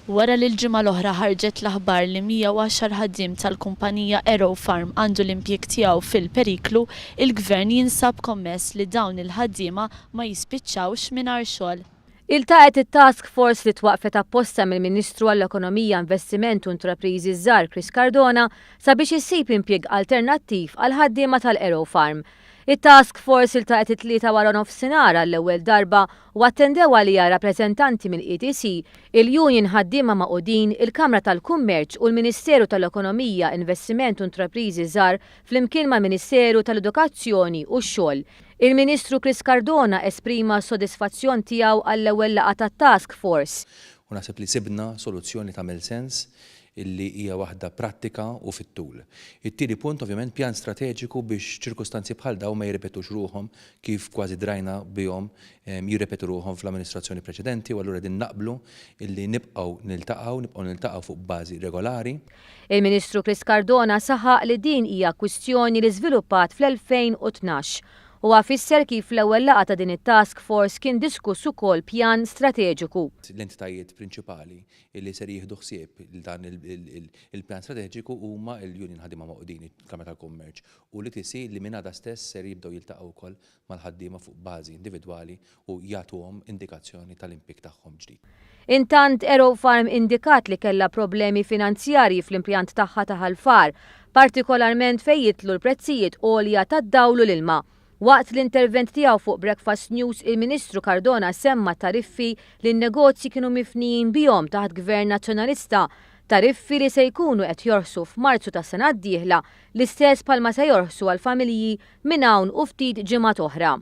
Wara li l-ġimgħa l-oħra ħarġet l-aħbar li 110 ħaddiem tal-kumpanija Aerofarm għandu l-impjieg tiegħu fil-periklu, il-Gvern jinsab kommess li dawn il-ħaddiema ma jispiċċawx mingħajr xogħol. Iltaqgħet it-task force li twaqqfet apposta mill-Ministru għall-Ekonomija, Investiment u Intrapriżi Żgħar Chris Cardona sabiex issib impjieg alternattiv għall-ħaddiema tal-Aerofarm. It-task force iltaqgħet it-Tlieta waranofsinhar għall-ewwel darba u attendew għaliha rappreżentanti mill-ETC, il-Union Ħaddiema Magħqudin, il-Kamra tal-Kummerċ u l-Ministeru tal-Ekonomija, Investiment u Intrapriżi Żgħar flimkien mal-Ministeru tal-Edukazzjoni u x-Xogħol. Il-Ministru Chris Cardona esprima s-sodisfazzjon tiegħu għall-ewwel laqgħa tat-task force. U naħseb li sibna soluzzjoni tagħmel sens illi hija waħda prattika u fit-tul. It-tieni punt ovvjament pjan strateġiku biex ċirkustanzi bħal dawn ma jirrepetux ruħhom kif kważi drajna bihom jirrepetu ruħhom fl-amministrazzjoni preċedenti u allura qegħdin naqblu illi nibqgħu niltaqgħu, nibqgħu niltaqgħu fuq bażi regolari. Il-Ministru Chris Cardona saħaq li din hija kwistjoni li żviluppat fl-2012. Huwa fisser kif fl-ewwel laqgħa ta' din it-task force kien diskuss ukoll pjan strateġiku. L-entitajiet prinċipali li ser jieħdu ħsieb dan il-pjan strateġiku huma l-Union Ħaddiema Magħqudin, il-Kamra tal-Kummerċ u l-ETC li minn għada stess ser jibdew jiltaqgħu wkoll mal-ħaddiema fuq bażi individwali u jagħtuhom indikazzjoni tal-impjieg tagħhom ġdid. Intant, Aerofarm indikat li kellha problemi finanzjarji fl-impjant tagħha ta' Ħal Far, partikolarment fejn jidħlu l-prezzijiet għolja tad-dawl u l-ilma. Waqt l-intervent tiegħu fuq Breakfast News, il-Ministru Cardona semma tariffi li n-negozji kienu mifnijin bihom taħt Gvern Nazzjonalista, tariffi li se jkunu qed jorħsu f'Marzu tas-sena d-dieħla, l-istess bħalma se jorħsu għall-familji minn hawn u ftit ġimgħat oħra.